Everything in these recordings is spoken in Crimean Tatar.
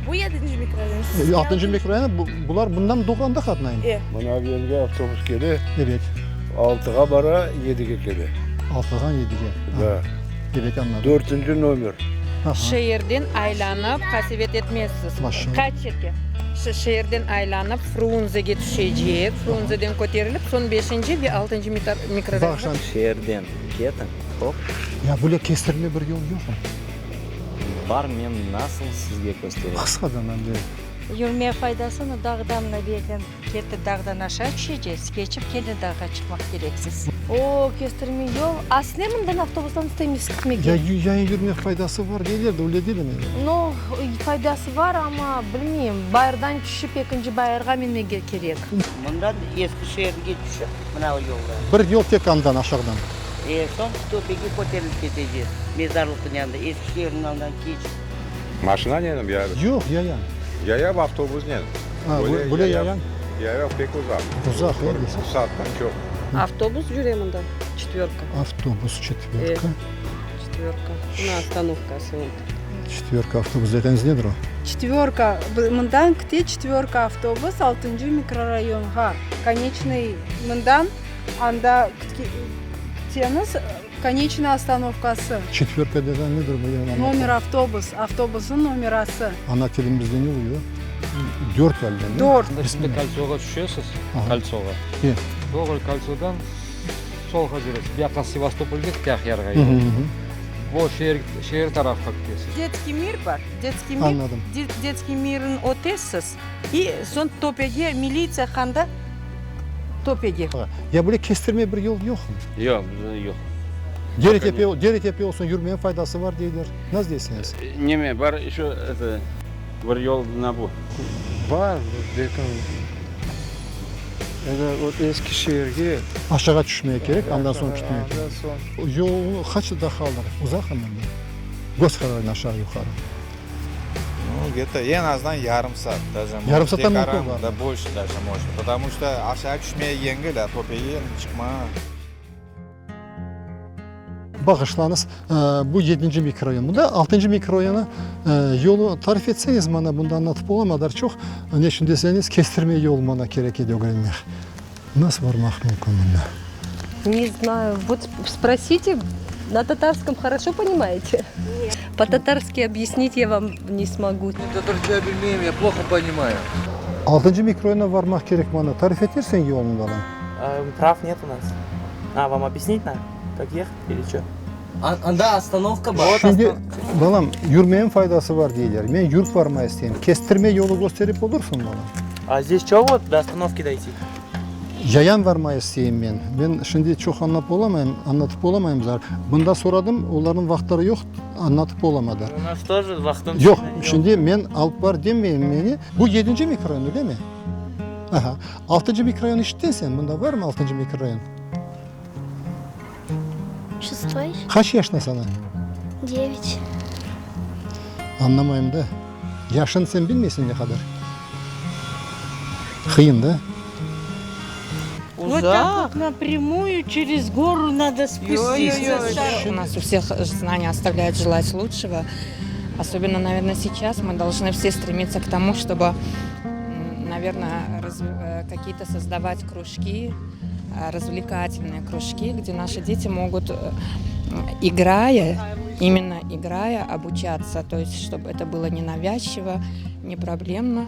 Bu yedinci mikrorayon. Altıncı mikrorayon, bular bundan doğru anda qatnayım. E. Mına bu yerge avtobus kele. Evet. Altığa bara, yedige kele. Altığa, yedige. Da. Evet, añladım. Dörtünci nomer. Şeerden aylanıp, qasevet etmezsiz. Qaç yerge? Şeerden aylanıp, Frunzege tüşecek, Frunzeden köterilip, soñ beşinci ve altıncı mikrorayonğa. Şeerden ketiñ, hop. Ya böyle kestirme bir yol yoqmı? Bar, men nasıl sizge kösterem? Qısqadan ande. Yürmeye faydasını dağdan naberden ketip dağdan aşağı tüşecegiz, keçip kene dağğa çıqmaq kereksiz. O, kestirme yol. A siz ne mından avtobustan isteymiz ketmege? Ya yayan yürmek faydası bar deyler de, öyle degilmi? No, faydası bar, amma bilmeyim, bayırdan tüşip ekinci bayırğa minmege kerek. Mından eski şeerge tüşip, mına o yoldan. Bir yol tek andan, aşağıdan. E, soñ töpege köterilip ketecez, mezarlıqnıñ yanında, eski şeerniñ andan keçip. Maşinanen ya? Yoq, yayan. Yayav avtobusnen. A, böyle yayan? Yayav pek uzaq. Uzaq, e, deysiñ. Bir saattan çoq. Avtobus yüre mında, çetverka. Avtobus, çetverka. E, çetverka. Mına ostanovkası vot. Çetverka avtobus degeniniz nedir o? Çetverka, mından kite çetverka avtobus altıncı mikrorayonğa. Koneçnıy mından anda kiteñiz, koneçnıy ostanovkası. Çetverka degen nedir bu yani? Nomer avtobus, avtobusnıñ nomerası. Ana tilimizde ne oluyor? Dört elde, ne? Dört. Şimdi koltsoğa tüşesiz, koltsoğa. E. Doğru koltsodan solğa cüresiz. Bu yaqqa Sevastopolge, Aqyarğa yol. Bu şeer, şeer tarafqa ketesiz. Detskiy mir bar, detskiy mir, Añladım. detskiy mirni ötesiz i soñ töpege, militsiya qanda, töpege. Ya böyle kestirme bir yol yoqmı? Yoq, bizde yoq. Dere tepe, dere tepe olsun, yürmeniñ faydası bar deyler. Nasıl deysiñiz? Neme, bar еще это, bir yol mına bu. Bar, lekin это вот eski şeerge. Aşağı tüşmek kerek, andan soñ ketmek kerek. Andan soñ. Yol qaç daqqadır? Uzaq mı? Göz qararına aşağı yuqarı. Nu, где-то eñ azından yarım saat даже. Yarım saattan mümkün bar. Da больше даже может. Потому что aşağı tüşmeye yengil, a töpege çıqma. Bağışlañız, bu yedinci mikrorayon. Mında altıncı mikrorayonı yolu tarif etseñiz maña, bunda añlatıp olamadılar çoq. Ne içün deseñiz, kestirme yol maña kerek edi ögrenmek. Nasıl barmaq mümkün mında? Ne znаю. Вот спросите, на татарском хорошо понимаете? Нет. По-татарски объяснить я вам не смогу. Men tatarca bilmeyim, я плохо понимаю. Altıncı mikrorayonğa varmaq kerek maña. Tarif etersiñ yolnı bana? Прав нет у нас. А, вам объяснить надо, как ехать или что? Anda ostanovka bar. Şimdi, balam, yürmeniñ faydası bar deyler. Men yürip varmaq isteyim. Kestirme yolu kösterip olursıñ maña? А здесь что вот до остановки дойти? Yayan varmaq isteyim men. Men şimdi çoq añlap olamayım, añlatıp olamayım zar. Bunda soradım, olarnıñ vaqıtları yoq, añlatıp olamadılar. U nas тоже vaqtın Yoq, şimdi men alıp bar demeyim meni. Bu yedinci mikrorayon, öyle mi? Aha. Altıncı mikrorayon işittiñ sen? Mında barmı altıncı mikrorayon? Şestoy. Qaç yaşında sana? Devet. Añlamayım da. Yaşın sen bilmeysiñ ne qadar? Qıyın da. Вот так вот напрямую через гору надо спуститься. У нас у всех знания оставляют желать лучшего. Особенно, наверное, сейчас мы должны все стремиться к тому, чтобы, наверное, какие-то создавать кружки, развлекательные кружки, где наши дети могут, играя, именно играя, обучаться. То есть, чтобы это было не навязчиво, не проблемно.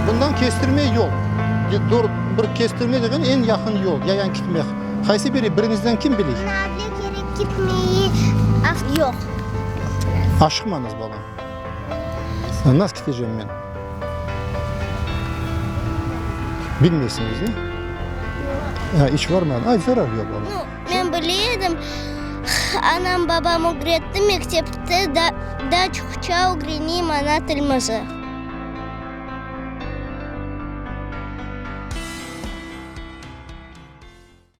Bundan kestirme yol, doğru bir kestirme degen eñ yaqın yol, yayan ketmek. Qaysı biri, biriñizden kim bile? Navle kerek ketmeyi yoq. Aşıqmañız, balam. Nasıl ketecem men? Bilmeysiñiz, e? Ha, iç varmadın. Ay, zarar yoq, baba. Nu, men bile edim, anam, babam ögretti mektepte, da, da çoqça ögreneyim ana tilimizi.